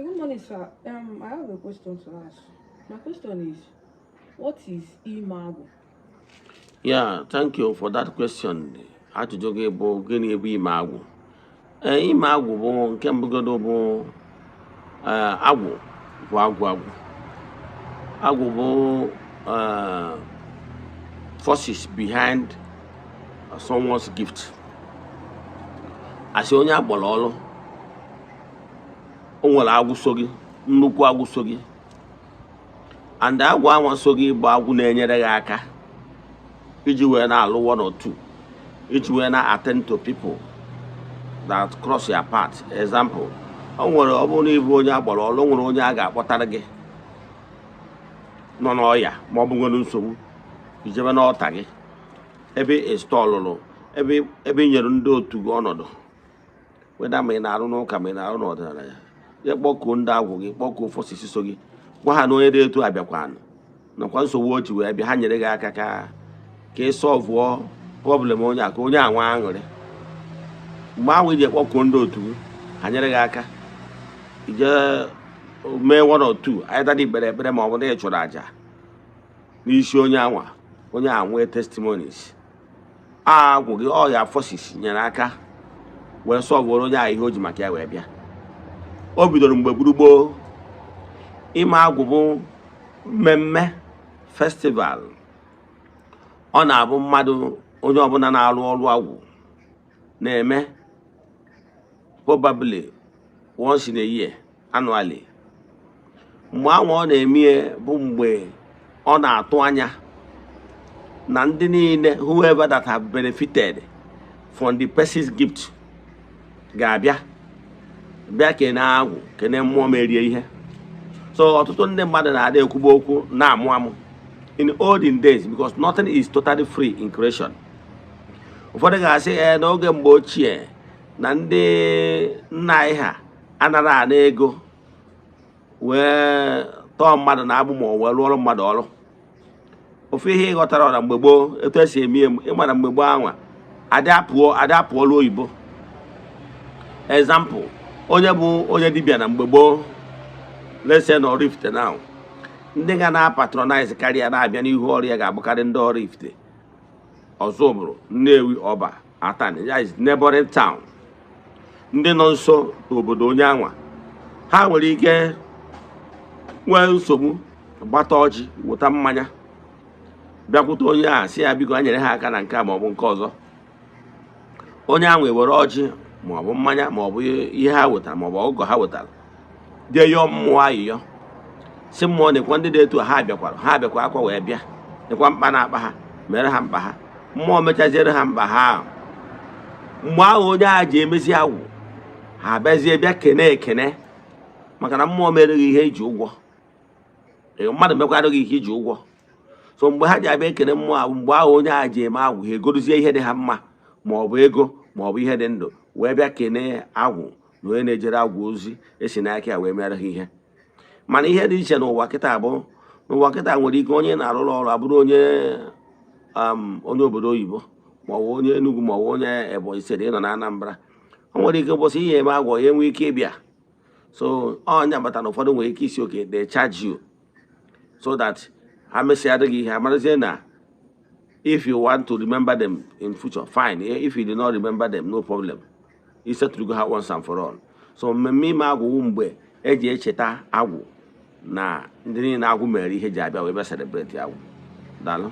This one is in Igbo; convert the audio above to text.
Okay, good morning, sir. I have a question to ask. My question is, what is Ime Agwụ? Yeah, thank you for that question. Ajụjụ gị bụ gịnị bụ ime agwụ? Ee, ime agwụ bụ nke mbụgodo bụ ee, agwụ bụ agwụ agwụ. Agwụ bụ forces behind someone's gift. Asị onye akpọrọ ọrụ, o nwere agwụ so gị, nnukwu agwụ so gị. And agwụ anwa so gị bụ agwụ na-enyere gị aka iji wee na-alụ one or two, iji wee na-attend to people that cross your path. Example, o nwere, ọ bụrụ na ịbụ onye agbara ọrụ, o nwere onye a ga-akpọtara gị nọ n'ọya ma ọ bụ nwere nsogbu, ijebe n'ọta gị ebe installụrụ, ebe ị nyere ndị otu gị ọnọdụ, weda ma ị na-arụ n'ụka ma ị na-arụ n'ọdịnala ya, ya kpọkuo ndị agwụ gị, kpọkuo forces so gị, gwa ha na onye dị etu abịakwanụ nakwa nsogbu o ji wee bịa, ha nyere gị aka ka ị solveụọ problem onye a, ka onye a nwee aṅụrị. Mgbe ahụ iji kpọkuo ndị otu gị, ha nyere gị aka ije mee one or two, either na ikpere ekpere ma ọ bụ na ị chụrụ àjà n'isi onye anwa, onye a nwee testimonies. Agwụ gị, ọ ya forces nyere aka wee solveụrụ onye ahụ ihe o ji maka ya wee bịa. O bidoro mgbe gburugboo. Ime agwụ bụ mmemme, festival ọ na-abụ mmadụ, onye ọbụla na-arụ ọrụ agwụ na-eme, probably once in a year, annually. Mgbe anwa ọ na-eme ya bụ mgbe ọ na-atụ anya na ndị niile, whoever that have benefited from the person's gift, ga-abịa bịa kene agwụ, kene mmụọ merie ihe. So ọtụtụ ndị mmadụ na-adị ekwugbo okwu na-amụ amụ in olden days, because nothing is totally free in creation. Ụfọdụ ga-asị, ee, n'oge mgbe ochie na ndị nna anyị ha anara ana ego wee tọọ mmadụ na agbụ ma ọ wee rụọrọ mmadụ ọrụ. Ofu ihe ịghọtara na mgbe gboo, etu esi eme ịma na mgbe gboo anwa adị apụọ, adị apụọlụ oyibo. Example, onye bụ onye dibịa na mgbe gboo, let's say na Oraifite now, ndị ga na-patronize karịa na-abịa n'ihu ọrụ ya ga-abụkarị ndị Oraifite, Ọzụbụrụ, Nnewi, Ọba, Atani, that is neighboring town, ndị nọ nso n'obodo onye anwa. Ha nwere ike nwee nsogbu, gbata ọjị, wụta mmanya, bịakwute onye a, sị ya biko, a nyere ha aka na nke a maọbụ nke ọzọ. Onye ahụ ewere ọjị maọbụ mmanya maọbụ ihe ha wetara maọbụ ọgụgọ ha wetara, jee yọọ mmụọ ayịyọ, si mmụọ nekwa ndị dị etu a, ha bịakwara akwa wee bịa, nekwa mkpa na-akpa ha, mere ha mkpa ha. Mmụọ mechaziere ha mkpa ha ahụ. Mgbe ahụ onye a ji emezi agwụ, ha abịazie bịa kene ekene, maka na mmụọ mere gị ihe iji ụgwọ. Ee, mmadụ mekwara gị ihe iji ụgwọ. So mgbe ha ji abịa ekene mmụọ ahụ, mgbe ahụ onye a ji eme agwụ, ha egorozie ihe dị ha mma, ma ọ bụ ego ma ọ bụ ihe dị ndụ, wee bịa kene agwụ na onye na-ejere agwụ ozi esi n'aka ya wee mere ha ihe. Mana ihe dị iche n'ụwa kịta bụ n'ụwa kịta nwere ike onye na-arụrụ ọrụ abụrụ onye onye obodo oyibo ma ọ bụ onye Enugu ma ọ bụ onye Ebonyi State, ịnọ na Anambra, o nwere ike ụbọchị ihe eme agwọ ya enwe ike ịbịa. So ọnya bata na ụfọdụ nwere ike isi oke, they charge you so that ha mesịa gị ihe amarazie na if you want to remember them in future, fine. If you do not remember them, no problem, isetụrugo ha once and for all. So mmemme ime agwụ, mgbe eji echeta agwụ na ndị niile agwụ mere ihe ji abịa wee bịa celebrate agwụ. Daalụ.